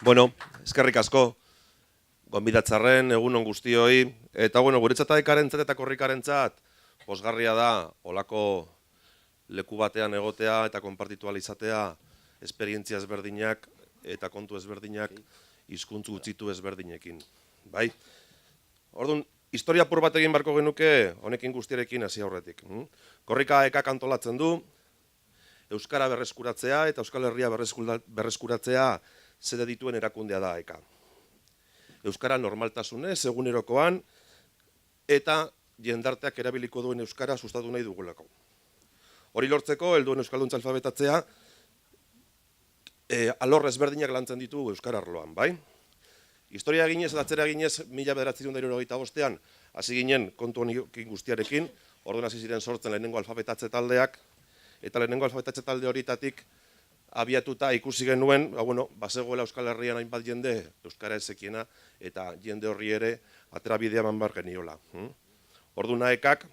Bueno, eskerrik asko, gonbidatzarren, egun on guztioi, eta bueno, guretzat AEKarentzat eta korrikarentzat pozgarria da holako leku batean egotea eta konpartitu ahal izatea esperientzia ezberdinak eta kontu ezberdinak hizkuntz gutxitu ezberdinekin, bai? Orduan, historia apur bat egin beharko genuke honekin guztiarekin hasi aurretik. Korrika AEKak antolatzen du, Euskara berreskuratzea eta Euskal Herria berreskuratzea xede dituen erakundea da AEK. Euskara normaltasunez, egunerokoan, eta jendarteak erabiliko duen euskara sustatu nahi dugulako. Hori lortzeko, helduen euskalduntza alfabetatzea, alor ezberdinak lantzen ditu euskara arloan, bai? Historia eginez eta atzera eginez, mila bederatziehun eta hirurogeita bostean, hasi ginen kontu honekin guztiarekin, orduan hasi ziren sortzen lehenengo alfabetatze taldeak, eta lehenengo alfabetatze talde horietatik abiatuta ikusi genuen, bazegoela Euskal Herrian hainbat jende euskara ez zekiena, eta jende horri ere aterabidea eman behar geniola. Orduan AEKak,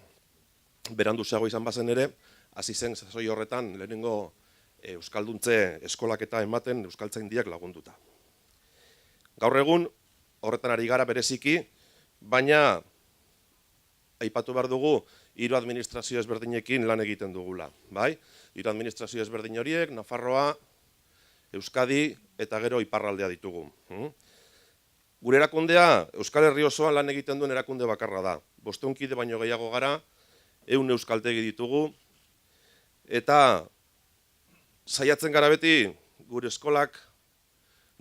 beranduxeago izan bazen ere, hasi zen sasoi horretan lehenengo euskalduntze eskolaketa ematen euskaltzaindiak lagunduta. Gaur egun, horretan ari gara bereziki, baina aipatu behar dugu hiru administrazio ezberdinekin lan egiten dugula, bai? Hiru administrazio ezberdin horiek, Nafarroa, Euskadi eta gero iparraldea ditugu. Gure erakundea Euskal Herri osoan lan egiten duen erakunde bakarra da. 500 kide baino gehiago gara, 100 euskaltegi ditugu, eta saiatzen gara beti gure eskolak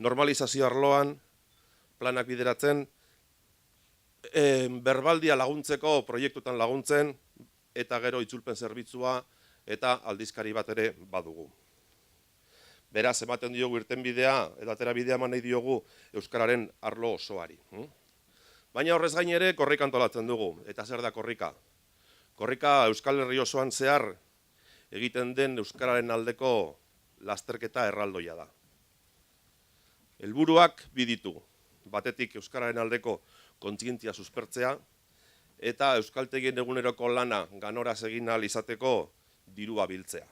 normalizazio arloan planak bideratzen, berbaldia laguntzeko proiektutan laguntzen, eta gero itzulpen zerbitzua eta aldizkari bat ere badugu. Beraz, ematen diogu irtenbidea edo aterabidea eman nahi diogu euskararen arlo osoari. Baina horrez gain ere korrika antolatzen dugu. Eta zer da korrika? Korrika Euskal Herri osoan zehar egiten den euskararen aldeko lasterketa erraldoia da. Helburuak bi ditu. Batetik euskararen aldeko kontzientzia suspertzea eta euskaltegien eguneroko lana ganoraz egin ahal izateko dirua biltzea.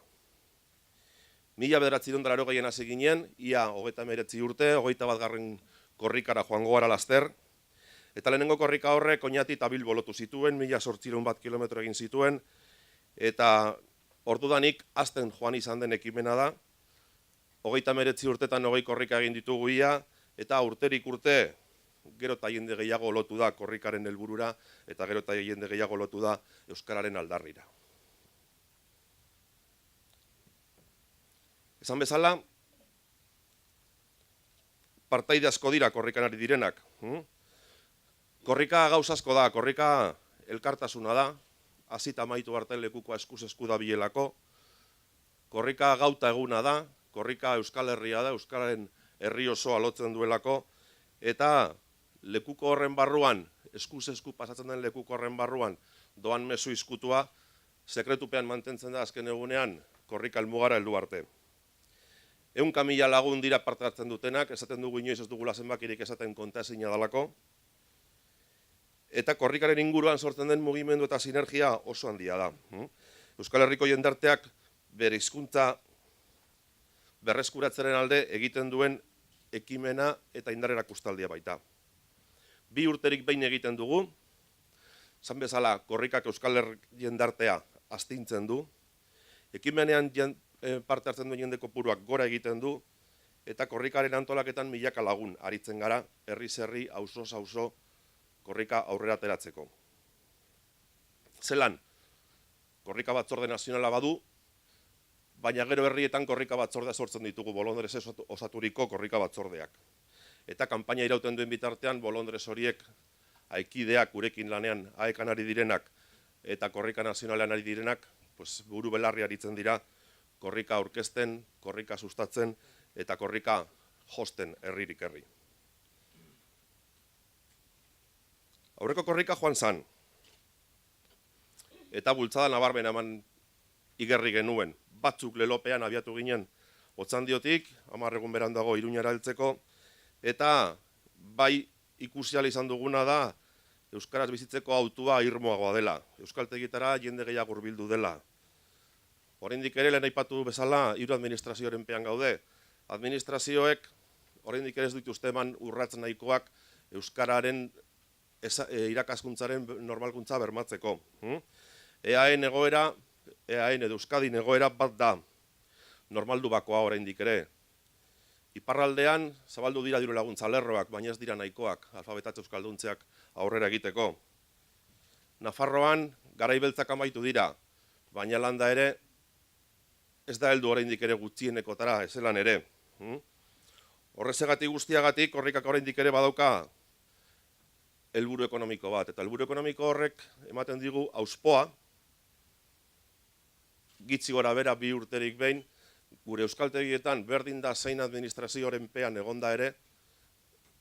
Mila bederatziehun eta laurogeian hasi ginen, ia hogeita hemeretzi urte, hogeita batgarren korrikara joango gara laster, eta lehenengo korrika horrek Oñati eta Bilbo lotu zituen, mila zortziehun bat kilometro egin zituen, eta ordudanik hazten joan izan den ekimena da, hogeita hemeretzi urtetan 20 korrika egin ditugu ia, eta urterik urte gero eta jende gehiago lotu da korrikaren helburura, eta gero eta jende gehiago lotu da euskararen aldarrira. Esan bezala, partaide asko dira korrikan ari direnak. Korrika gauza asko da, korrika elkartasuna da, hasi eta amaitu arte lekukoa eskuz esku dabilelako. Korrika gauta eguna da, korrika Euskal Herria da, Euskararen herri osoa lotzen duelako, eta lekuko horren barruan, eskuz esku pasatzen den lekuko horren barruan, doan mezu izkutua, sekretupean mantentzen da azken egunean korrika helmugara heldu arte. Ehunka mila lagun dira parte hartzen dutenak, esaten dugu inoiz ez dugula zenbakirik esaten kontaezina dalako. Eta korrikaren inguruan sortzen den mugimendu eta sinergia oso handia da. Euskal Herriko jendarteak bere hizkuntza berreskuratzearen alde egiten duen ekimena eta indar erakustaldia baita. Bi urterik behin egiten dugu, esan bezala korrikak Euskal Herri jendartea astintzen du, ekimenean parte hartzen duen jende kopuruak gora egiten du, eta korrikaren antolaketan milaka lagun aritzen gara, herriz herri, auzoz auzo, korrika aurrera ateratzeko. Zelan, korrika batzorde nazionala badu, baina gero herrietan korrika batzordea sortzen ditugu, bolondrez osaturiko korrika batzordeak. Eta kanpaina irauten duen bitartean, bolondrez horiek, aikideak, gurekin lanean, AEKan ari direnak, eta korrika nazionalean ari direnak, buru belarri aritzen dira, korrika aurkezten, korrika sustatzen, eta korrika josten herririk herri. Aurreko korrika joan zan, eta bultzada nabarmena eman igerri genuen, batzuk lelopean abiatu ginen Otxandiotik, 10 egun beranduago Iruñara heltzeko, eta bai ikusi ahal izan duguna da euskaraz bizitzeko autua irmoagoa dela, euskaltegietara jende gehiago hurbildu dela. Oraindik ere lehen aipatu bezala hiru administrazioaren pean gaude. Administrazioek oraindik ere ez dituzte eman urrats nahikoak euskararen irakaskuntzaren normalkuntza bermatzeko. EAen egoera, EAen edo Euskadin egoera bat da, normaldu bakoa oraindik ere. Iparraldean zabaldu dira diru laguntza lerroak, baina ez dira nahikoak alfabetatze euskalduntzeak aurrera egiteko. Nafarroan garai beltzak amaitu dira, baina landa ere ez da heldu oraindik ere gutxienekotara, ez zelan ere. Horrezegatik guztiagatik Korrikak oraindik ere badauka helburu ekonomiko bat, eta helburu ekonomiko horrek ematen digu auspoa, gitxi gora bera 2 urterik behin, gure euskaltegietan berdin da zein administrazioaren pean egonda ere,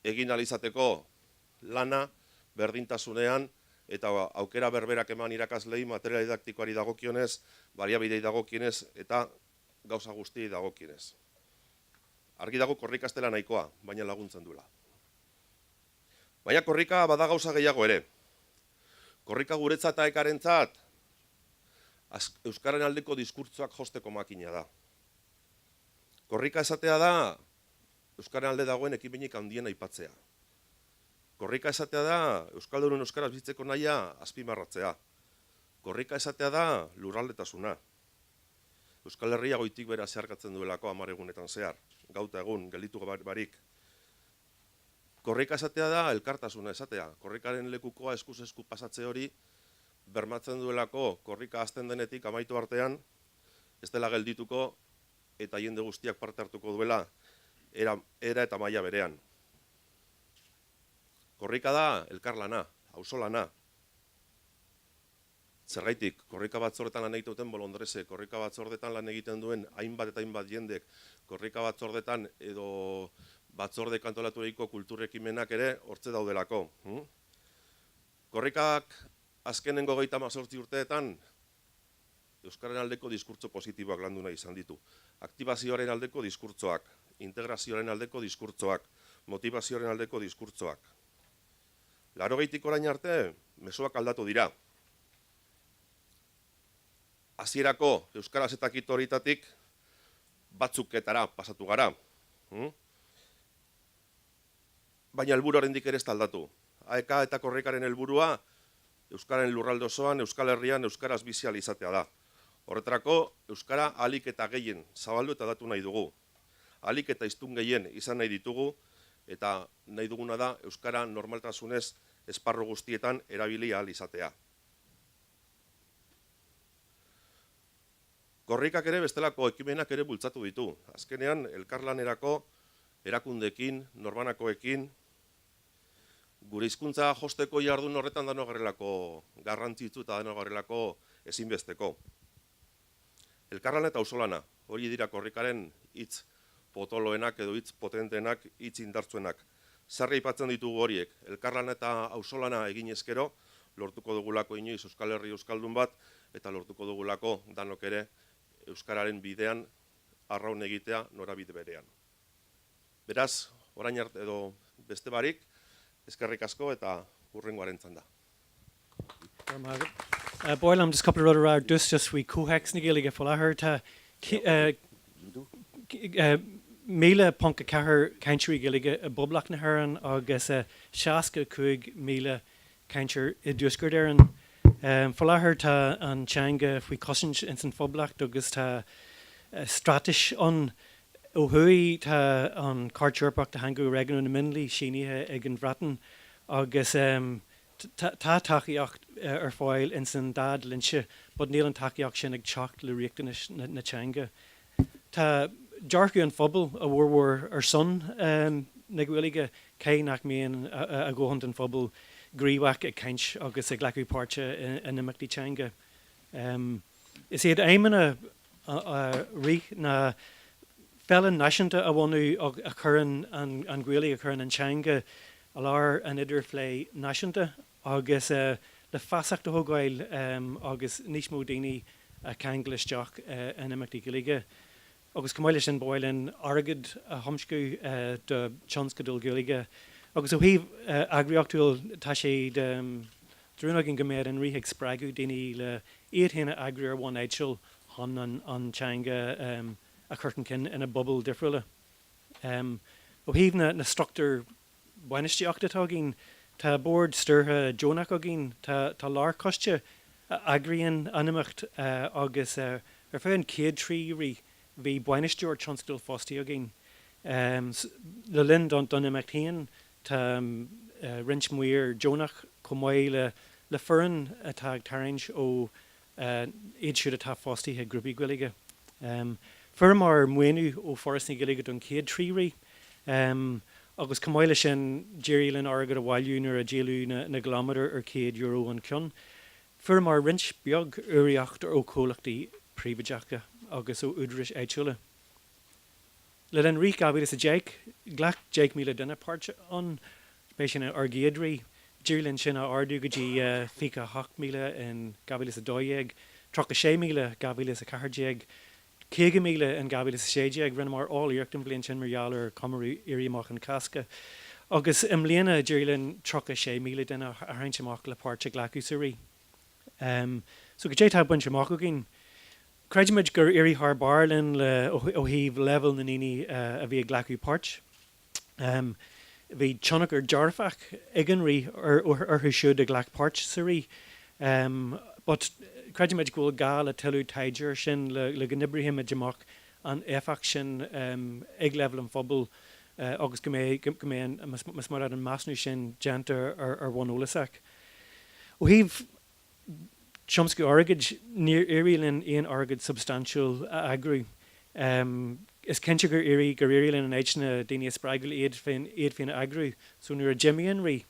egin ahal izateko lana berdintasunean eta aukera berberak eman irakaslei material didaktikoari dagokionez, baliabideei dagokienez eta gauza guztiei dagokienez. Argi dago Korrika ez dela nahikoa, baina laguntzen duela. Baina Korrika bada gauza gehiago ere. Korrika guretzat eta ekarentzat euskararen aldeko diskurtsoak josteko makina da. Korrika esatea da euskararen alde dagoen ekimenik handien aipatzea. Korrika esatea da euskaldunen euskaraz bizitzeko nahia azpimarratzea. Korrika esatea da lurraldetasuna. Euskal Herria goitik behera zeharkatzen duelako 10 egunetan zehar, gauta egun, gelditu barik. Korrika esatea da elkartasuna esatea. Korrikaren lekukoa eskuz esku pasatze hori bermatzen duelako korrika hasten denetik amaitu artean ez dela geldituko eta jende guztiak parte hartuko duela era eta maila berean. Korrika da elkarlana, auzolana. Zergaitik, korrika batzordetan lan egiten duten bolondresek, korrika batzordetan lan egiten duen hainbat eta hainbat jendek, korrika batzordetan edo batzorde antolaturiko kultur ekimenak ere hortze daudelako. Korrikak azkenengo 38 urteetan euskararen aldeko diskurtso positiboak landu nahi izan ditu. Aktibazioaren aldeko diskurtsoak, integrazioaren aldeko diskurtsoak, motivazioaren aldeko diskurtsoak. Laurogeitik orain arte, mezuak aldatu dira. Hasierako euskaraz eta kito horietatik batzuketara pasatu gara. Baina helburu oraindik ere ez da aldatu. AEK eta Korrikaren helburua euskararen lurralde osoan, Euskal Herrian euskaraz bizi ahal izatea da. Horretarako euskara ahalik eta gehien zabaldu eta datu nahi dugu. Ahalik eta hiztun gehien izan nahi ditugu eta nahi duguna da euskara normaltasunez esparru guztietan erabili ahal izatea. Korrikak ere bestelako ekimenak ere bultzatu ditu. Azkenean elkarlanerako erakundeekin, norbanakoekin, gure hizkuntza josteko jardun horretan danok garelako garrantzitsu eta danok garelako ezinbesteko. Elkarlana eta auzolana, hori dira Korrikaren hitz potoloenak edo hitz potenteenak, hitz indartsuenak. Sarri aipatzen ditugu horiek, elkarlana eta auzolana egin ezkero, lortuko dugulako inoiz Euskal Herri Euskaldun bat, eta lortuko dugulako danok ere Euskararen bidean arraun egitea norabide berean. Beraz, orain arte edo beste barik, eskerrik asko eta hurrengoaren txanda. Boilam just couple of rud a rá ar dtús just faoi comhthéacs na Gaeilge faoi láthair. Tá 1,000.4 cainteoirí Gaeilge i bPoblacht na hÉireann agus 65,000 cainteoir i dTuaisceart Éireann. Faoi láthair tá an teanga faoi chosaint ins an Phoblacht agus tá straitéis ann. Ó thuaidh tá an Chairt Eorpach do Theangacha Réigiúnacha na Mionlaigh sínithe ag an Bhreatain agus tá tacaíocht ar fáil ins an dá dlínse but níl an tacaíocht sin ag teacht le riachtanais na teanga. Tá dearcadh an phobail a bhformhór ar son na Gaeilge cé nach mbíonn a dhóthain den phobal gníomhach ag caint agus ag glacadh páirte in imeachtaí teanga. Is iad aidhmeanna Rith ná féile náisiúnta a bhunú a chuireann an Ghaeilge, a chuireann an teanga i lár an idirphlé náisiúnta agus le feasacht a thógáil agus níos mó daoine a cheangal isteach in imeachtaí Gaeilge. Agus chomh maith leis sin ba mhaith linn airgead a thiomsú do tionscadail Ghaeilge. Agus ó thaobh eagraíochtúil tá sé de rún againn go mbeadh an Rith ag spreagadh daoine le iad féin a eagrú ar bhonn áitiúil chun an teanga a chur chun cinn ina bpobail difriúla. Ó thaobh na struchtúr bainistíochta atá againn, tá bord stiúrtha deonach againn, tá lárchoiste a eagraíonn an imeacht agus ar feadh an chéad 3 rith bhí bainisteoir tionscadail fostaithe againn. Le linn don imeacht féin tá roinnt maor deonach chomh maith le foireann atá ag tarraingt ó iad siúd atá fostaithe i ngrúpaí Gaeilge. Fuaireamar maoiniú ó Foras na Gaeilge don chéad 3 rith agus chomh maith leis sin d'éirigh linn airgead a bhailiú nuair a díoladh na gciliméadair ar €100 an ceann. Fuaireamar roinnt beag urraíocht ó chomhlachtaí príobháideacha agus ó údaráis áitiúla. Le linn Rith 2010, ghlac 10,000 duine páirt ann. B'é sin ár gcéad rith. D'éirigh linn sin a ardú go dtí 28,000 in 2012, 36,000 2014, 50,000 in 2016. Rinneamar oll-iarracht an bhliain sin mar gheall ar chomóradh Éirí Amach an Chásca. Agus i mbliana d'éirigh linn 36,000 duine a tharraingt amach le páirt a ghlacadh sa rith. So goidé tá bainte amach againn? Creidimid gur éirigh thar barr linn le ó thaobh leibhéal na ndaoine a bhí ag glacadh páirt. Bhí tionchar dearfach ag an rith orthu siúd a ghlac páirt sa rith. But creidimid go bhfuil gá le tuilleadh taighde ar sin le go n-oibreoimid amach an éifeacht sin ag leibhéal an phobail agus go mbeidh go mbeidh an más maith leat an measúnú sin déanta ar bhonn eolasach. Ó thaobh tiomsú airgid, níor éirigh linn aon airgead substaintiúil a eagrú. Is cinnte gur éirigh gur éirigh linn an áiteanna daoine a spreagadh le iad féin iad féin a eagrú. So nuair a d'imigh an rith,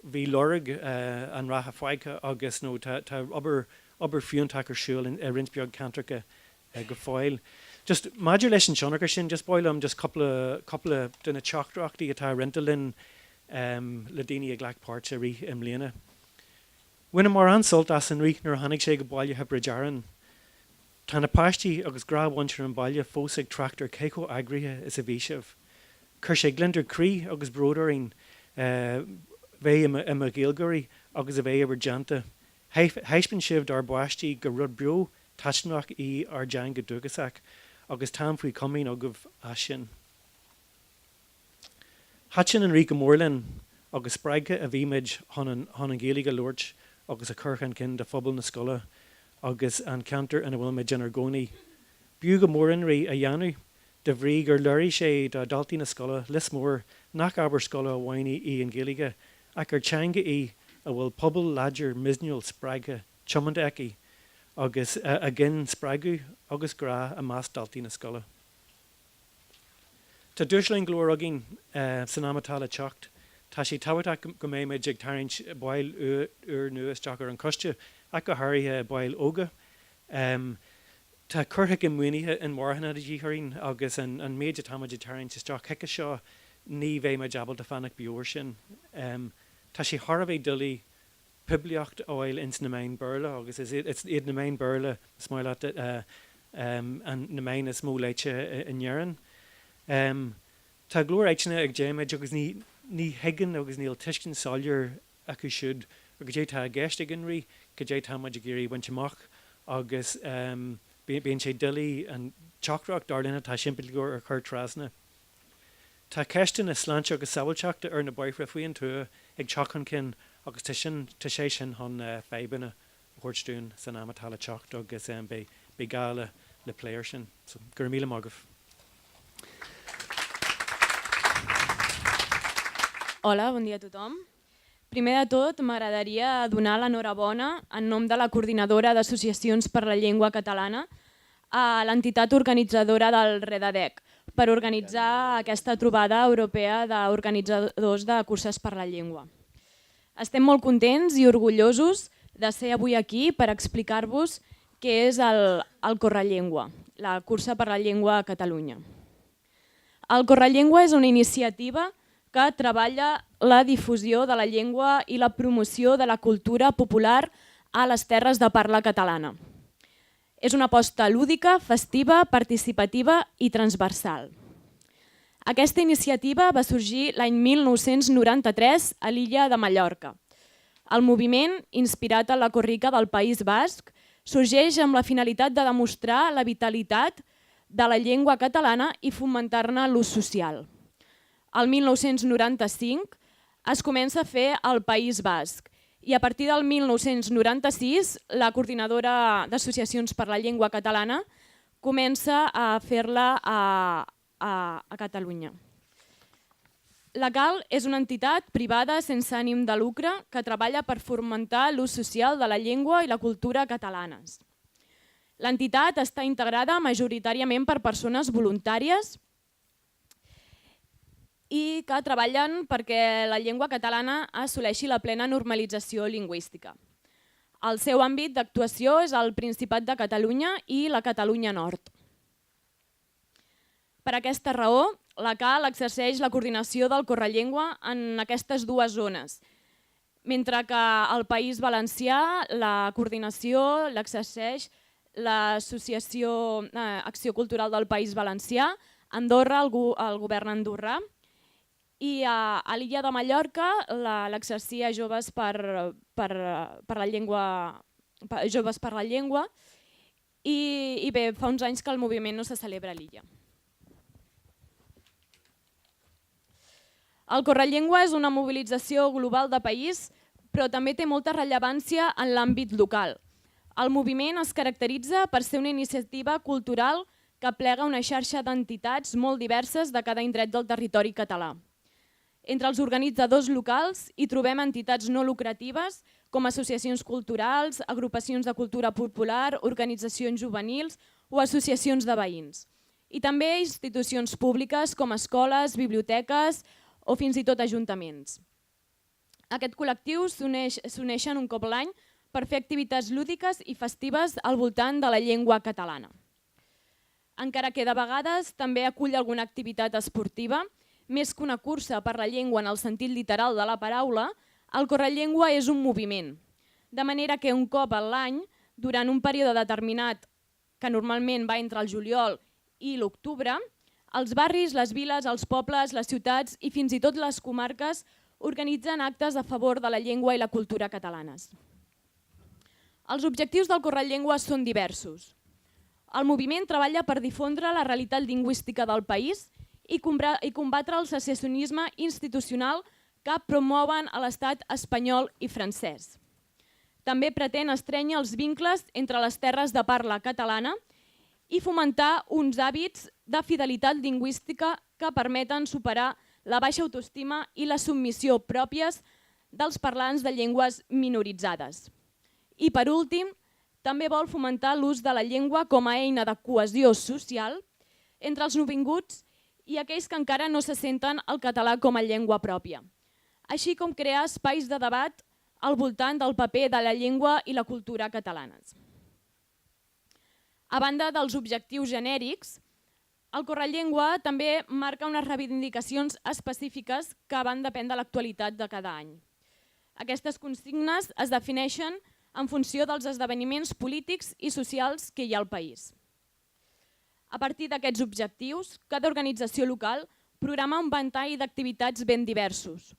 bhí lorg an ratha fágtha agus nó tá tá obair obair fiúntach ar siúl i roinnt beag ceantracha go fóill. Just maidir leis an tionchar sin, just ba mhaith liom just cúpla cúpla de na teachtaireachtaí atá roinnte linn le daoine a ghlac páirt sa rith i mbliana. Bhaineamar an-sult as an rith nuair a tháinig sé go baile Thiobraid Árann. Tá na páistí agus gnáthmhuintir an bhaile fós ag trácht ar cé chomh eagraithe is a bhí sibh. Chuir sé gliondar croí agus bród orainn bheith i mo Ghaeilgeoirí agus a bheith i bhur dteannta. Thaispeáin sibh dár bpáistí gur rud beo taitneamhach í ár dteanga dúchasach agus táim faoi chomaoin agaibh as sin. Thaitin an rith go mór linn agus spreagtha a bhí muid chun an chun an Ghaeilge a labhairt agus a chur chun cinn do phobal na scoile agus an ceantar ina bhfuil muid inár gcónaí. B'fhiú go mór an rith a dhéanamh de bhrí gur léirigh sé do dhaltaí na scoile Lios Mór nach ábhar scoile amháin í an Ghaeilge ach gur teanga í a bhfuil pobal láidir misniúil spreagtha tiomanta aici agus a ghin spreagadh agus grá i measc daltaí na scoile. Tá dúshláin go leor againn san am atá le teacht. Tá sé tábhachtach go mbeidh muid ag tarraingt baill úr nua isteach ar an choiste, ach go háirithe baill óga. Tá cur chuige maoinithe inmharthana de dhíth orainn agus an méid atá muid ag tarraingt isteach chuige seo, ní bheidh muid ábalta fanacht beo ar sin. Tá sé thar a bheith doiligh poiblíocht a fháil ins na meáin Béarla agus is iad na meáin Béarla is maith leat na meáin is mó léite in Éirinn. Tá go leor áiteanna ag dtéimid agus ní ní thuigeann agus níl tuiscint soiléir acu siúd ar goidé tá i gceist ag an rith, goidé tá muid ag iarraidh a bhaint amach agus bíonn sé doiligh an teachtaireacht dar linn atá simplí go leor a chur trasna. Tá ceisteanna sláinte agus sábháilteachta ar na bóithre faoin tuath ag teacht chun cinn agus tá sin, tá sé sin chun fadhbanna a thabhairt dúinn san am atá le teacht agus beidh, beidh gá le, le plé ar sin. So, go raibh míle maith agaibh. Hola, bon dia a tothom. Primer de tot, m'agradaria donar l'enhorabona en nom de la Coordinadora d'Associacions per la Llengua Catalana a l'entitat organitzadora del Redadec per organitzar aquesta trobada europea d'organitzadors de curses per la llengua. Estem molt contents i orgullosos de ser avui aquí per explicar-vos què és el, el Correllengua, la cursa per la llengua a Catalunya. El Correllengua és una iniciativa que treballa la difusió de la llengua i la promoció de la cultura popular a les terres de parla catalana. És una aposta lúdica, festiva, participativa i transversal. Aquesta iniciativa va sorgir l'any 1993 a l'illa de Mallorca. El moviment, inspirat en la Korrika del País Basc, sorgeix amb la finalitat de demostrar la vitalitat de la llengua catalana i fomentar-ne l'ús social. El 1995 es comença a fer al País Basc i a partir del 1996 la Coordinadora d'Associacions per la Llengua Catalana comença a fer-la a, a, a Catalunya. La CAL és una entitat privada sense ànim de lucre que treballa per fomentar l'ús social de la llengua i la cultura catalanes. L'entitat està integrada majoritàriament per persones voluntàries i que treballen perquè la llengua catalana assoleixi la plena normalització lingüística. El seu àmbit d'actuació és el Principat de Catalunya i la Catalunya Nord. Per aquesta raó, la CAL exerceix la coordinació del Correllengua en aquestes dues zones, mentre que al País Valencià la coordinació l'exerceix l'Associació eh, Acció Cultural del País Valencià, Andorra, el, go el govern andorrà, i a, a l'illa de Mallorca l'exercia Joves per, per, per la Llengua, per, Joves per la Llengua, i, i bé, fa uns anys que el moviment no se celebra a l'illa. El Correllengua és una mobilització global de país, però també té molta rellevància en l'àmbit local. El moviment es caracteritza per ser una iniciativa cultural que plega una xarxa d'entitats molt diverses de cada indret del territori català. Entre els organitzadors locals hi trobem entitats no lucratives com associacions culturals, agrupacions de cultura popular, organitzacions juvenils o associacions de veïns. I també institucions públiques com escoles, biblioteques o fins i tot ajuntaments. Aquest col·lectiu s'uneixen un cop l'any per fer activitats lúdiques i festives al voltant de la llengua catalana. Encara que de vegades també acull alguna activitat esportiva, més que una cursa per la llengua en el sentit literal de la paraula, el Correllengua és un moviment, de manera que un cop a l'any, durant un període determinat, que normalment va entre el juliol i l'octubre, els barris, les viles, els pobles, les ciutats i fins i tot les comarques organitzen actes a favor de la llengua i la cultura catalanes. Els objectius del Correllengua són diversos. El moviment treballa per difondre la realitat lingüística del país i combatre el secessionisme institucional que promouen a l'estat espanyol i francès. També pretén estrènyer els vincles entre les terres de parla catalana i fomentar uns hàbits de fidelitat lingüística que permeten superar la baixa autoestima i la submissió pròpies dels parlants de llengües minoritzades. I per últim, també vol fomentar l'ús de la llengua com a eina de cohesió social entre els nouvinguts i aquells que encara no se senten el català com a llengua pròpia, així com crear espais de debat al voltant del paper de la llengua i la cultura catalanes. A banda dels objectius genèrics, el Correllengua també marca unes reivindicacions específiques que van depèn de l'actualitat de cada any. Aquestes consignes es defineixen en funció dels esdeveniments polítics i socials que hi ha al país. A partir d'aquests objectius, cada organització local programa un ventall d'activitats ben diversos,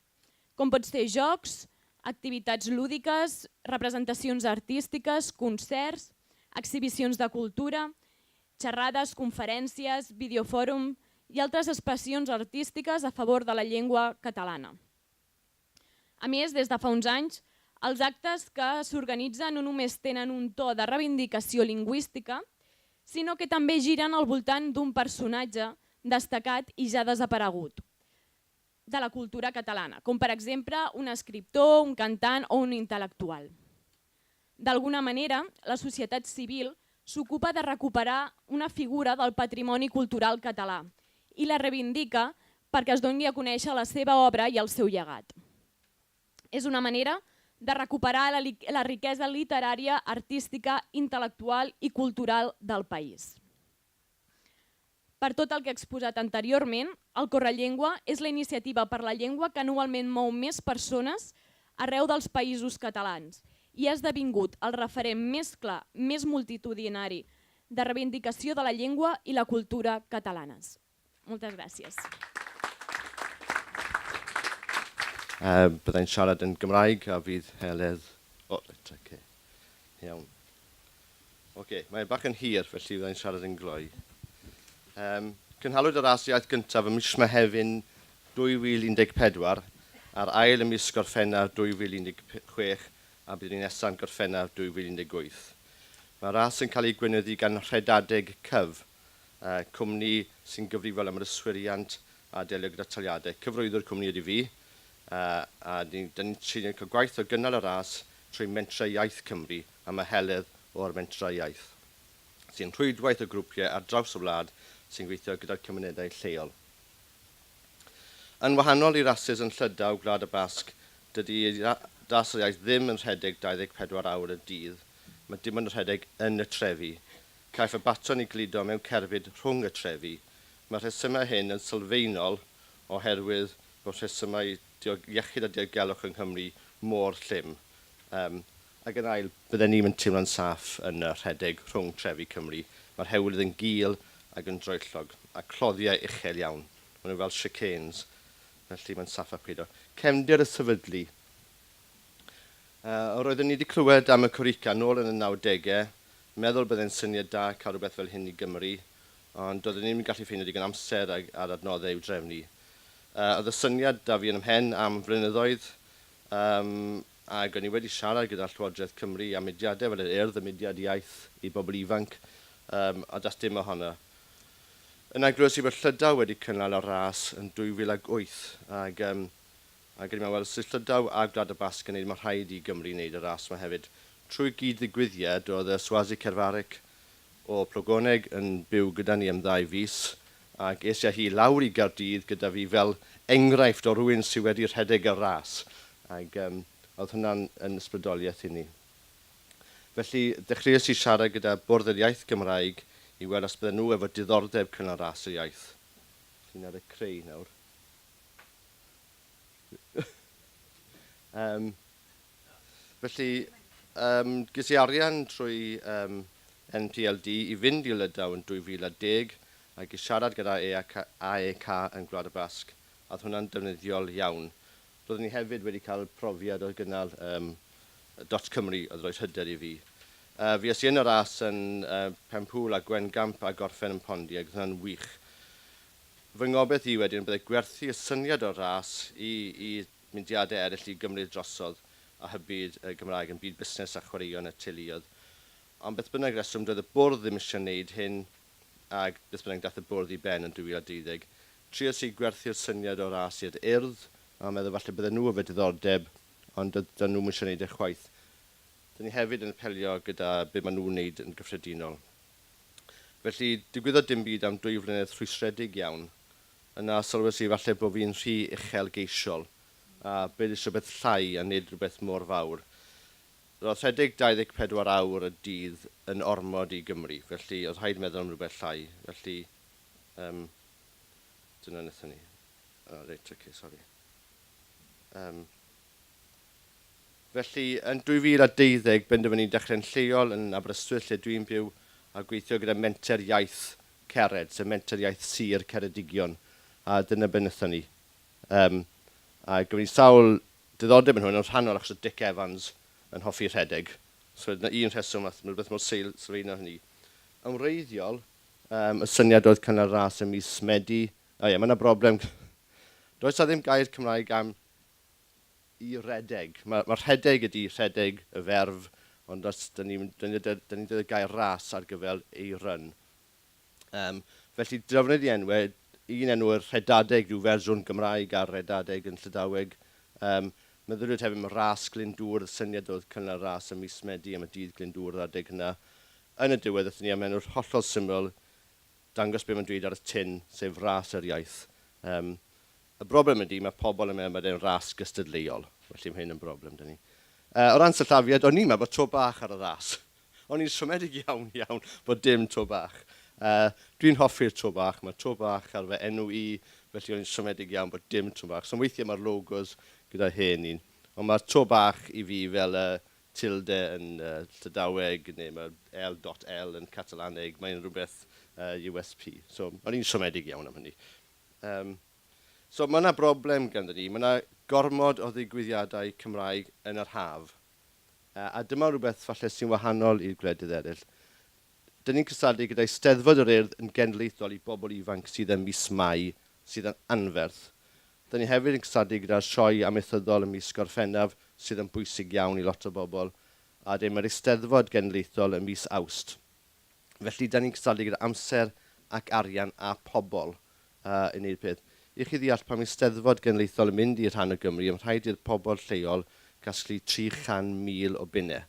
com pot ser jocs, activitats lúdiques, representacions artístiques, concerts, exhibicions de cultura, xerrades, conferències, videofòrum i altres expressions artístiques a favor de la llengua catalana. A més, des de fa uns anys, els actes que s'organitzen no només tenen un to de reivindicació lingüística, sinó que també giren al voltant d'un personatge destacat i ja desaparegut de la cultura catalana, com per exemple un escriptor, un cantant o un intel·lectual. D'alguna manera, la societat civil s'ocupa de recuperar una figura del patrimoni cultural català i la reivindica perquè es doni a conèixer la seva obra i el seu llegat. És una manera de recuperar la, la riquesa literària, artística, intel·lectual i cultural del país. Per tot el que he exposat anteriorment, el Correllengua és la iniciativa per la llengua que anualment mou més persones arreu dels països catalans i ha esdevingut el referent més clar, més multitudinari de reivindicació de la llengua i la cultura catalanes. Moltes gràcies. Uh, byddai'n siarad yn Gymraeg a fydd Heledd... O, oh, it's okay. Iawn. Oce, okay, mae'n bach yn hir, felly byddai'n siarad yn gloi. Um, cynhalwyd yr asiaeth gyntaf ym mis Mehefin 2014, a'r ail ym mis Gorffennaf 2016 a bydd yr un nesaf yn Gorffennaf 2018. Mae'r ras yn cael ei gweinyddu gan Rhedadeg Cyf, cwmni sy'n gyfrifol am yr yswiriant a delio gyda taliadau. Cyfarwyddwr cwmni ydy fi, a ni'n ni'n trin cael gwaith o gynnal y ras trwy Mentrau Iaith Cymru a mae Heledd o'r Mentrau Iaith, sy'n rhwydwaith o grwpiau ar draws y wlad sy'n gweithio gyda'r cymunedau lleol. Yn wahanol i rasys yn Llydaw, Gwlad y Basg, dydy Ras yr Iaith ddim yn rhedeg 24 awr y dydd, mae dim ond yn rhedeg yn y trefi. Caiff y baton ei gludo mewn cerbyd rhwng y trefi. Mae'r rhesymau hyn yn sylfaenol oherwydd bod rhesymau iechyd a diogelwch yng Nghymru mor llym. Um, ac yn ail, bydden ni'm yn teimlo'n saff yn y rhedeg rhwng trefi Cymru. Mae'r hewlydd yn gul ac yn droellog, a cloddiau uchel iawn. Maen nhw fel chicanes, felly mae'n saffach peidio. Cefndir y sefydlu. Roeddwn ni wedi clywed am y Korrika nôl yn y 90au, meddwl byddai'n syniad da cael rhywbeth fel hyn i Gymru, ond doeddwn ni'm yn gallu ffeindio digon amser a'r adnoddau i'w drefnu. Oedd y syniad 'da fi yn 'y mhen am flynyddoedd, um, ac o'n i wedi siarad gyda Llywodraeth Cymru am mudiadau fel yr Urdd, y mudiad iaith i bobl ifanc, um, a das dim ohono. Yna glywes i bod Llydaw wedi cynnal y ras yn 2008, ac, um, ac o'n i'n meddwl, wel, os yw Llydaw a Gwlad y Basg yn neud, mae rhaid i Gymru wneud y ras yma hefyd. Trwy gyd-ddigwyddiad, oedd y Soazig Kervarec o Plogoneg yn byw gyda ni am 2 fis, ac es i â hi lawr i Gaerdydd gyda fi fel enghraifft o rywun sydd wedi rhedeg y ras. Ac oedd hwnna'n yn ysbrydoliaeth i ni. Felly, dechreuais i siarad gyda Bwrdd yr Iaith Gymraeg i weld os bydden nhw efo diddordeb cynnal ras yr iaith. Chi'n ar y creu nawr. Felly, ges i arian trwy NPLD i fynd i Lydaw yn 2010 ac i siarad gyda AEK, AEK yn Gwlad y Basg, a oedd hwnna'n defnyddiol iawn. Roeddwn i hefyd wedi cael profiad o gynnal Dot Cymru oedd rhoi hyder i fi. Fues i yn y ras yn Penpŵl a Gwengamp a gorffen yn Pondy ac oedd hwnna'n wych. Fy ngobaith i wedyn byddai gwerthu y syniad o'r ras i i mudiadau eraill i gymryd drosodd a hybu y Gymraeg yn byd busnes a chwaraeon y teuluoedd. Ond beth bynnag reswm, doedd y bwrdd ddim eisiau wneud hyn ac beth bynnag daeth y bwrdd i ben yn 2012. Tries i gwerthu'r syniad o ras i'r Urdd a meddwl falle bydden nhw efo diddordeb ond doedden nhw'm eisiau wneud e chwaith. Dyn ni hefyd yn apelio gyda be maen nhw'n wneud yn gyffredinol. Felly, digwyddodd dim byd am 2 flynedd rhwystredig iawn. Yna sylwes i falle bo fi'n rhy uchelgeisiol a bydd eisiau rhywbeth llai a nid rhywbeth mor fawr. Roedd rhedeg 24 awr y dydd yn ormod i Gymru, felly oedd rhaid meddwl am rhywbeth llai. Felly, um, dyna wnaethon ni. Oh, reit, okay, sori. Felly, yn 2012, benderfynu dechrau'n lleol yn Aberystwyth, lle dwi'n byw, a gweithio gyda Menter Iaith Cered, sef Menter Iaith Sir Ceredigion, a dyna be wnaethon ni. A gyda ni sawl diddordeb yn hwn, yn rhannol achos oedd Dic Evans yn hoffi rhedeg. So dyna un rheswm, a rhywbeth mor sylfaenol hynny. Yn wreiddiol, y syniad oedd cynnal ras ym mis Medi. O ie, mae yna broblem. Does 'na ddim gair Cymraeg am i redeg. Mae, mae rhedeg ydy rhedeg y ferf, ond os dyn ni'n dyn ni, dyn ni'n dweud y gair ras ar gyfer ei run. Felly dyfrnid i enwau, un enw yr rhedadeg yw fersiwn Gymraeg a'r redadeg yn Llydaweg. Meddyliwyd hefyd am ras Glyndŵr, y syniad oedd cynnal ras ym mis Medi am y dydd Glyndŵr yr adeg hynna. Yn y diwedd, aethon ni am enw'r hollol syml, dangos be mae'n dweud ar y tin, sef ras yr iaith. Y broblem ydy, mae pobl yn meddwl bod e'n ras gystadleuol, felly mae hyn yn broblem 'da ni. O ran sillafiad, o'n i'n meddwl bod to bach ar y ras. O'n i'n siomedig iawn, iawn bod dim to bach. Dwi'n hoffi'r to bach, mae to bach ar fy enw i, felly o'n i'n siomedig iawn bod dim to bach. So weithiau mae'r logos gyda hen un, ond mae'r to bach i fi fel y tilde yn Llydaweg neu mae L dot L yn Catalaneg, mae'n rhywbeth USP. So o'n i'n siomedig iawn am hynny. So mae yna broblem ganddo ni, mae yna gormod o ddigwyddiadau Cymraeg yn yr haf. A dyma rhywbeth falle sy'n wahanol i'r gwledydd eraill. Dyn ni'n cystadlu gyda Eisteddfod yr Urdd yn genedlaethol i bobl ifanc sydd ym mis Mai, sydd yn anferth. Da ni hefyd yn cystadlu gyda'r sioe amaethyddol ym mis Gorffennaf, sydd yn bwysig iawn i lot o bobl, a wedyn mae'r Eisteddfod Genedlaethol ym mis Awst. Felly, da ni'n cystadlu gyda amser ac arian a pobl uh, i wneud peth. I chi ddeall pan mae Eisteddfod Genedlaethol yn mynd i rhan o Gymru, mae'n rhaid i'r pobl lleol gasglu 300,000 o bunnau.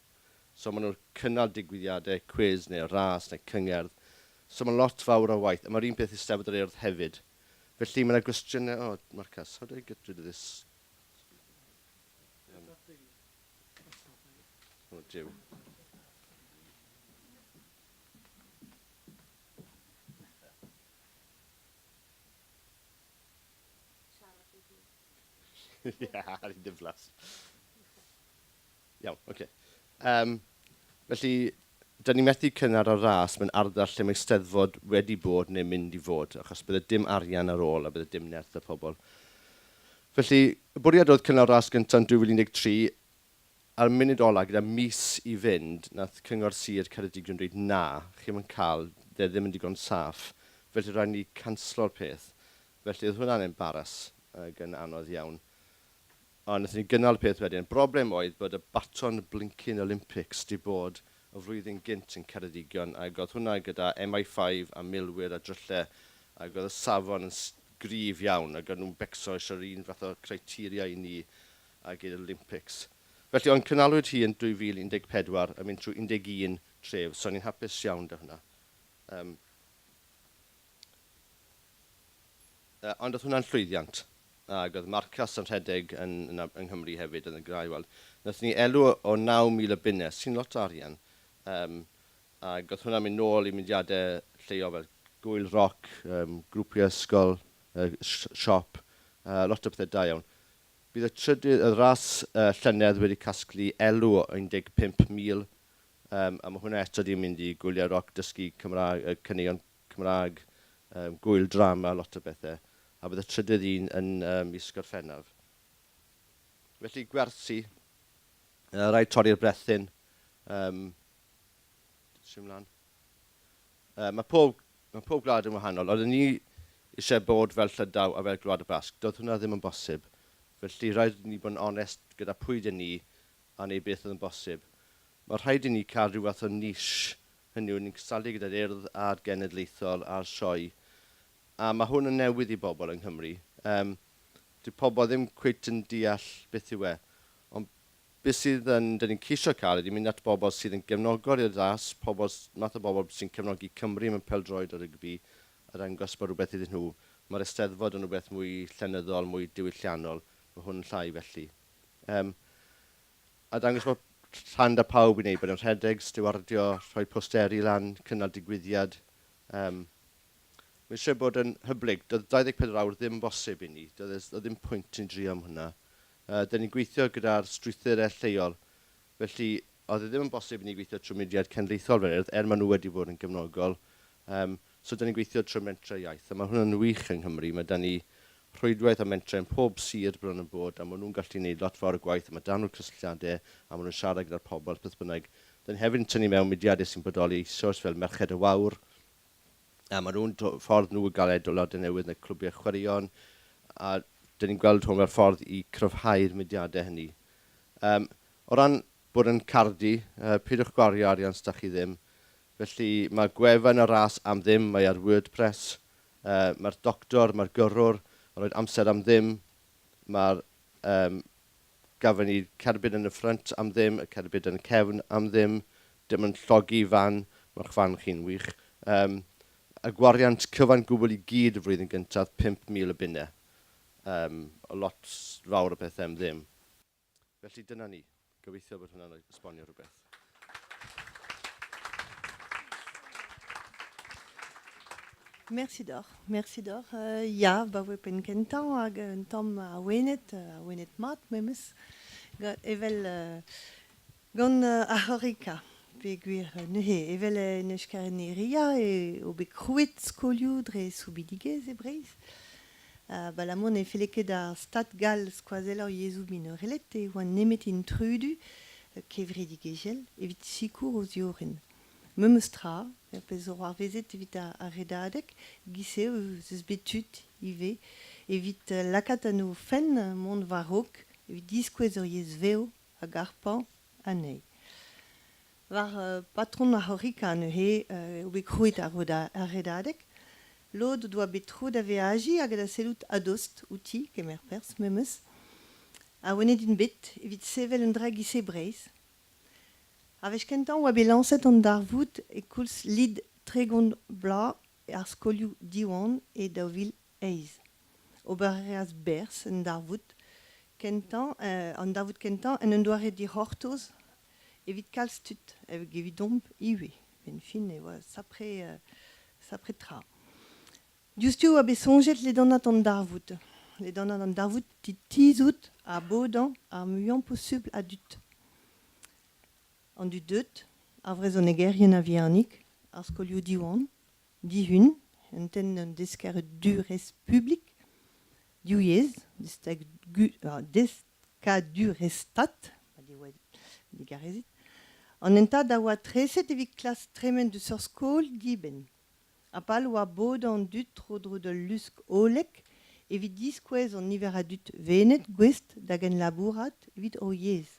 So maen nhw'n cynnal digwyddiadau, cwis neu ras neu cyngerdd. So mae'n lot fawr o waith. A mae'r un peth i Steddfod yr Urdd hefyd. Felly mae yna gwestiynau... Oh, Marcus, how do I get rid of this? Oh, Duw. Ie, ar un diflas. Iawn, oce. Um, felly, da ni methu cynnal y ras mewn ardal lle mae Steddfod wedi bod neu mynd i fod, achos bydde dim arian ar ôl a bydde dim nerth y pobl. Felly, y bwriad oedd cynnal ras gyntaf yn 2013, a'r munud ola, gyda mis i fynd, nath Cyngor Sir Ceredigion dweud na, chi'm yn cael, de ddim yn digon saff, felly rhaid ni canslo'r peth. Felly oedd hwnna'n embaras ac yn anodd iawn. Ond wnaethon ni gynnal y peth wedyn. Broblem oedd bod y Baton Blinking Olympics 'di bod y flwyddyn gynt yn Ceredigion ac oedd hwnna gyda MI5 a milwyr a dryllau ac oedd y safon yn gryf iawn ac o'n nhw'n becso eisiau'r un fath o criteria i ni ag i'r Olympics. Felly ond cynnalwyd hi yn 2014 yn mynd trwy 11 tref so o'n i'n hapus iawn 'da hwnna. Um, Ond oedd hwnna'n llwyddiant. Ac oedd Marcas yn rhedeg yn, yn, yng Nghymru hefyd, oedd yn gra i weld. Wnaethon ni elw o 9,000 o bunnau, sy'n lot o arian. Um, ac oedd hwnna'n mynd nôl i mudiadau lleol fel gwyl roc, um, grwpiau ysgol, uh, siop, uh, lot o pethau da iawn. Bydd y trydydd, y ras uh, llynedd wedi casglu elw o 15,000, um, a mae hwnna eto di mynd i gwyliau roc, dysgu Cymraeg, uh, caneuon Cymraeg, um, gwyl drama, lot o bethau. A bydd y trydydd un yn um, mis Gorffennaf. Felly gwersi, uh, rhaid torri'r brethyn. Um, mlaen. Uh, mae, pob, mae pob gwlad yn wahanol. Oedden ni eisiau bod fel Llydaw a fel Gwlad y Basg. Doedd hwnna ddim yn bosib. Felly rhaid i ni bod yn onest gyda pwy dyn ni a neud beth oedd yn bosib. Mae rhaid i ni cael rhyw fath o niche. Hynny yw, ni'n cystadlu gyda'r Urdd a'r Genedlaethol a'r Sioe. A mae hwn yn newydd i bobl yng Nghymru. Um, dyw pobl ddim cweit yn deall beth yw e. Ond beth sydd yn, dyn ni'n ceisio cael ydy mynd at bobl sydd yn gefnogol i'r ras, pobl, math o bobl sy'n cefnogi Cymru mewn pêl-droed a rygbi, a dangos bod rhywbeth iddyn nhw. Mae'r Eisteddfod yn rhywbeth mwy llenyddol, mwy diwylliannol. Mae hwn yn llai felly. Um, a dangos bod rhan da pawb i wneud, bod yn rhedeg, stiwardio, rhoi posteri lan, cynnal digwyddiad. Um, mae eisiau bod yn hyblyg. Doedd 24 awr ddim yn bosib i ni. Doedd e, ddim pwynt i'n drio am hwnna. Dyn ni'n gweithio gyda'r strwythurau lleol. Felly, oedd e ddim yn bosib i ni gweithio trwy mudiad cenedlaethol fel Urdd, er maen nhw wedi bod yn gefnogol. Um, so, dyn ni'n gweithio trwy mentrau iaith. A mae hwnna'n wych yng Nghymru. Mae da ni rhwydwaith o mentrau yn pob sir bron yn bod, a maen nhw'n gallu gwneud lot fawr o gwaith, a mae 'da nhw'r cysylltiadau, a maen nhw'n siarad gyda'r pobl, beth bynnag. Dyn ni hefyd yn tynnu mewn mudiadau sy'n bodoli eisoes, fel Merched y Wawr, a maen nhw'n ffordd nhw i gael aelodau newydd neu clwbiau chwaraeon, a dyn ni'n gweld hwn fel ffordd i cryfhau'r mudiadau hynny. Um, o ran bod yn cardi, uh, peidiwch gwario arian os da chi ddim. Felly mae gwefan y ras am ddim, mae ar WordPress. Mae'r doctor, mae'r gyrrwr yn rhoi amser am ddim. Mae'r um, gafon ni cerbyd yn y ffrynt am ddim, y cerbyd yn y cefn am ddim. Dim yn llogi fan, mae'ch fan chi'n wych. Um, y gwariant cyfan gwbl i gyd y flwyddyn gyntaf, 5,000 o bunnau. Um, a lot fawr o pethau am ddim. Felly dyna ni. Gobeithio bod hwnna'n esbonio rhywbeth. Mersi deoc'h, mersi deoc'h. Uh, ya, ba voe penn kentañ hag un tamm awenet, awenet mat memes, evel uh, gant uh, ar C'horrika. Peogwir neuze, evel en Euskal Herria eo bet krouet skolioù dre soubidigezh e Breizh. Abalamour ne felle ket d'ar Stad gall skoazellañ yezhoù minoreled e oa nemet intrudu kevredigezhel evit sikour o ziorren. Memes tra, er pezh zo c'hoarvezet evit ar redadeg, e-giz-se ez eus bet tud ivez evit lakaat en o fenn mont war-raok evit diskouez ur yezh vev hag harpañ anezhi. War patrom ar C'horrika neuze eo bet krouet ar Redadeg. Lod o doa bet tro da veajiñ hag da sellout a-dost outi, kemer perzh memes. Awenet int bet evit sevel un dra giz e Breizh. Ar wech kentañ oa bet lañset an darvoud e koulz lid 30 bloaz ar skolioù Diwan e 2008. Ober a reas berzh an darvoud kentañ an darvoud kentañ en un doare dic'hortoz evit kalz tud, evidomp ivez. Benn fin e oa sapre sapre tra. Diouzhtu e oa bet soñjet ledanat an darvoud. Ledanat an darvoud tizhout ha bodañ ar muiañ posupl a dud. An dud deuet, ar vrezhonegerien a-vihanik, ar skolioù Diwan, Dihun, un tenn un deskadurezh publik, div yezh, deskadurezh-stad, digarezit. An hentad a oa treset evit klask tremen deus ur skol dibenn. Ha pal oa bodañ an dud tro-dro d'ul lusk hollek evit diskouez an niver a dud vennet gouest da genlabourat evit o yezh.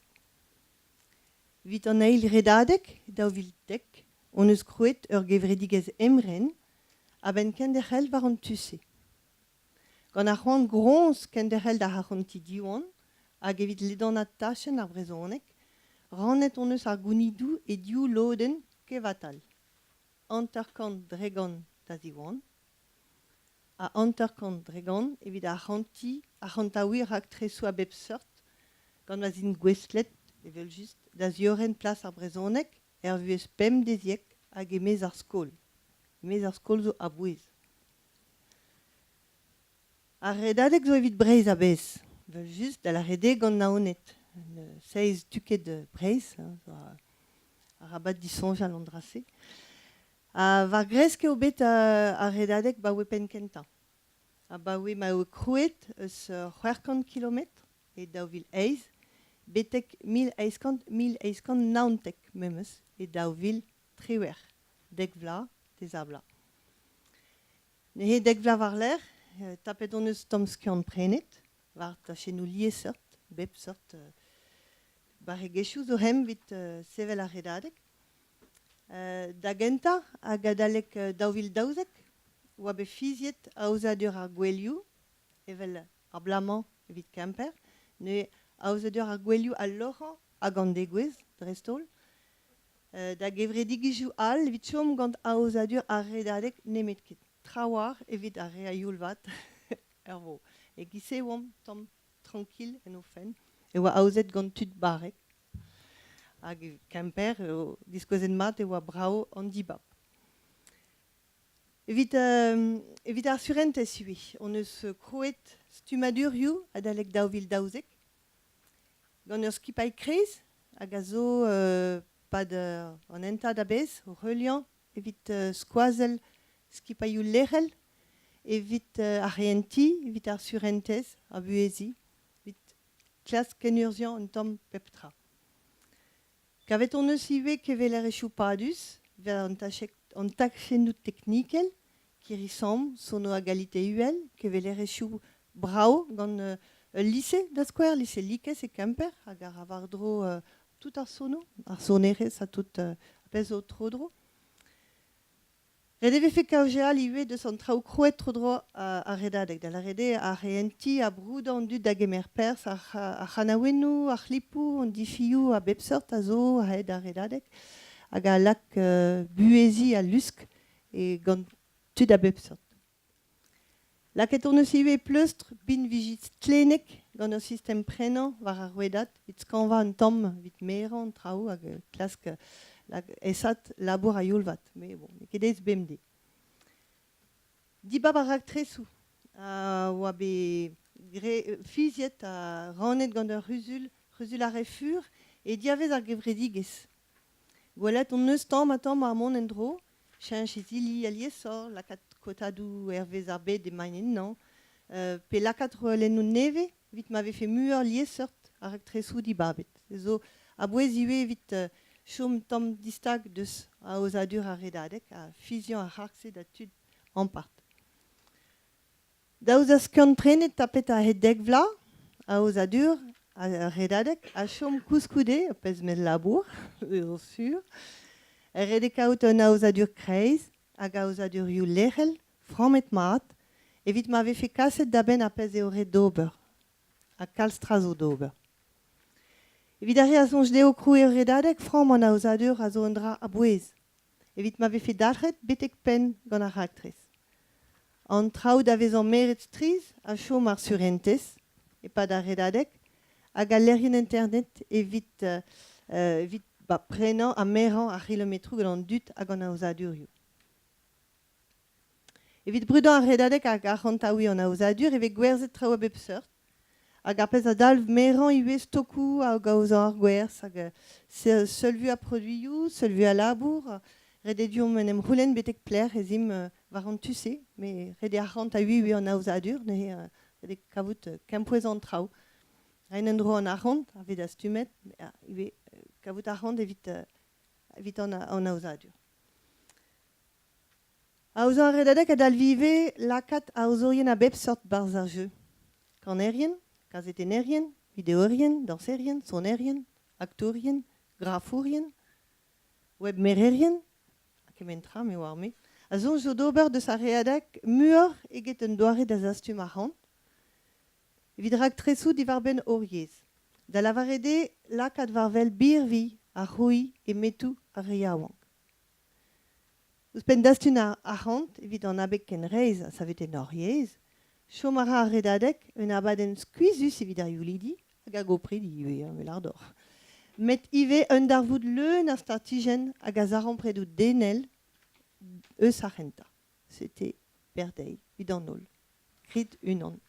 Evit an eil redadeg, e 2010, hon eus krouet ur gevredigezh emren a-benn kenderc'hel war an tu-se. Gant ar c'hoant groñs kenderc'hel da arc'hantiñ Diwan hag evit ledanaat tachenn ar brezhoneg, rannet hon eus ar gounidoù e div lodenn kevatal. 50% da Ziwan ha 50% evit arc'hantiñ arc'hantaouiñ raktresoù a bep seurt gant ma 'z int gouestlet, evel-just, da ziorren plas ar brezhoneg er vuhez pemdeziek hag e-maez ar skol. E-maez ar skol zo a-bouez. Ar redadeg zo evit Breizh a-bezh, evel-just, da lâret eo gant Naoned. Seizh tuked Breizh zo arabat disoñjal an dra-se. Ha war gresk eo bet ar redadeg 'baoe penn-kentañ. Abaoe ma eo krouet eus 600 kilometr e 2008 betek 1800 1819 memes e 2018, dek vloaz, deiz-ha-bloaz. Neuze dek vloaz war-lerc'h, tapet hon eus tamm skiant-prenet war tachennoù liesseurt, bep seurt barregezhioù zo hemp evit sevel ar redadeg. Da gentañ hag adalek 2012 oa bet fiziet aozadur ar gouelioù, evel ar bloaz-mañ evit Kemper, neuze aozadur ar gouelioù al loc'hañ hag an degouezh dreist-holl, da gevredigezhioù all evit chom gant aozadur ar redadeg nemetken. Trawalc'h evit ar re a-youl vat er vro. E-giz-se e oamp tamm trankil en o fenn. E oa aozet gant tud barrek. Hag e Kemper eo diskouezet mat e oa brav an dibab. Evit, evit ar surentez ivez hon eus krouet stummadurioù adalek 2012 gant ur skipailh kreiz hag a zo 'pad an hentad a-bezh o heuliañ evit skoazell skipailhoù lec'hel, evit ar c'hehentiñ, evit ar surentez, ar buheziñ, evit klask kenurzhiañ un tamm pep tra. Kavet hon eus ivez kevelerezhioù padus war an tachennoù teknikel, kirri-samm, sono a galite uhel, kevelerezhioù brav gant ul lise da skouer, lise Likez e Kemper, hag a ra war-dro tout ar sono, ar sonerezh ha tout ar pezh zo tro-dro. Ret e vefe kaozeal ivez deus an traoù krouet tro-dro ar redadeg, da lâret eo ar c'hehentiñ ha broudañ an dud da gemer perzh, ar c'hanaouennoù, ar c'hlipoù, an difioù a bep seurt a zo a-hed ar redadeg hag a lak buheziñ al lusk e gant tud a bep seurt. Lakaet hon eus ivez pleustr binviji stlennek gant ur sistem prenañ war ar rouedad evit skañvañ un tamm evit merañ an traoù hag klask aesaat labour a-youl-vat. Met bon, n'eo ket aes bemdez. Dibab ar raktresoù a oa bet fiziet ha rannet gant ur c'huzul, c'huzul ar re fur e diavaez ar gevredigezh. Gwelet hon eus tamm-ha-tamm ar mont en-dro, cheñch izili aliesoc'h, lakaat kotadoù hervez ar bed emaint ennañ, pe lakaat roalennoù nevez evit ma vefe muioc'h liesseurt ar raktresoù dibabet. Se zo a-bouez ivez evit chom tamm distag deus aozadur ar redadeg ha fiziañ ar c'harg-se da tud ampart. Daoust da skiant-prenet tapet a-hed dek vloaz, aozadur ar Redadeg a chom koulskoude ur pezh mell labour, zo sur. Ret eo kaout un aozadur kreiz hag aozadurioù lec'hel frammet mat evit ma vefe kaset da benn ar pezh eo ret d'ober. Ha kalz tra zo d'ober. Evit ar re a soñj dezho krouiñ ur redadeg, framm an aozadur a zo un dra a-bouez evit ma vefe dalc'het betek penn gant ar raktres. An traoù da vezañ meret strizh a chom ar surentez e-pad ar redadeg hag al lec'hienn internet evit evit ba prenañ ha merañ ar c'hilometroù gant an dud hag an aozadurioù. Evit brudañ ar redadeg hag arc'hantaouiñ an aozadur e vez gwerzhet traoù a bep seurt hag ar pezh a dalv merañ ivez stokoù hag aozañ ar gwerzh hag seul vui a produioù, seul vui a labour. Ret eo deomp en em c'houlenn betek pelec'h ez imp war an tu-se, met ret eo arc'hantaouiñ ivez an aozadur, neuze ret eo kavout kempouez an traoù. Reiñ en-dro an arc'hant a vez dastumet, ivez kavout arc'hant evit evit an aozadur. Aozañ ar redadeg a dalv ivez lakaat aozourien a bep seurt 'barzh ar jeu. Kanerien, kazetennerien, videoerien, dañserien, sonerien, aktourien, grafourien, webmererien, ha kement tra me oar-me, a soñj zo d'ober deus ar redadeg muioc'h eget un doare da zastum arc'hant evit raktresoù diwar-benn hor yezh, da lavaret eo lakaat war-wel birvilh ar c'hrouiñ e metoù ar re yaouank. Ouzhpenn dastum arc'hant evit an abeg ken reizh ha savetein hor yezh, chom a ra ar Redadeg un abadenn skuizhus evit ar youlidi hag ar gopridi ivez, me lâr deoc'h. Met ivez un darvoud leun a startijenn hag a zarempredoù denel eus ar c'hentañ. Sete berdeiz evit an holl. Grit unan.